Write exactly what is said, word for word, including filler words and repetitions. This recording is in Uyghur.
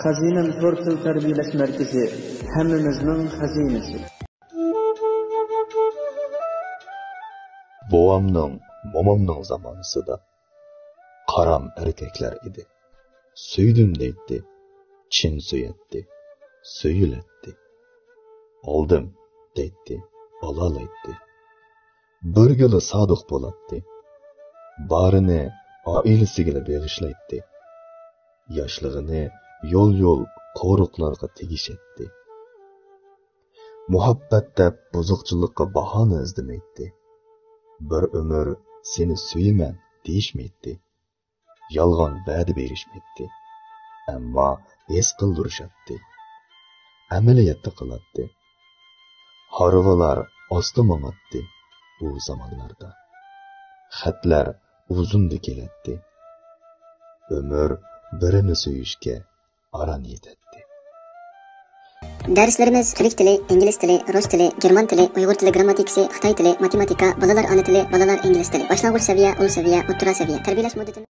خەزىنەم تور تىل تەربىيەلەش مەركىزى، ھەممىمىزنىڭ خەزىنىسى. بوۋامنىڭ، مومامنىڭ زامانىسىدا قارام ئەركەكلەر ئىدى. سۆيدۈم دەيتتى، چىن سۆيەتتى، سۆيۈلەتتى. ئالدىم دەيتتى، ئالالايتتى. بىرگىلا سادىق بولاتتى. بارىنى ئائىلىسىگىلا بېغىشلايتتى. ياشلىقىنى يول-يول قورۇقلارغا تېگىشەتتى. مۇھەببەت دەپ بۇزۇقچىلىققا باھانە ئىزدىمەيتتى. بىر ئۆمۈر سېنى سۆيىمەن دېيىشمەيتتى. يالغان ۋەدە بېرىشمەيتتى. ئەمما ھېس قىلدۇرۇشاتتى. ئەمەلىيەتتە قىلاتتى. ھارۋىلار ئاستا ماڭاتتى ئۇ زامانلاردا. خەتلەر ئۇزۇندا كېلەتتى. ئۆمۈر بىرىنى سۆيۈشكە ئاران يېتەتتى. دەرسلىرىمىز تۈرك تىلى، ئىنگلىز تىلى، رۇس تىلى، گېرمان تىلى، ئۇيغۇر تىلى گىرامماتىكىسى، خىتاي تىلى، ماتېماتىكا، بالىلار ئانا تىلى، بالىلار ئىنگلىز تىلى، باشلانغۇچ سەۋىيە، ئۇل سەۋىيە، ئوتتۇرا سەۋىيە. تەربىيەلەش مۇددىتىمىز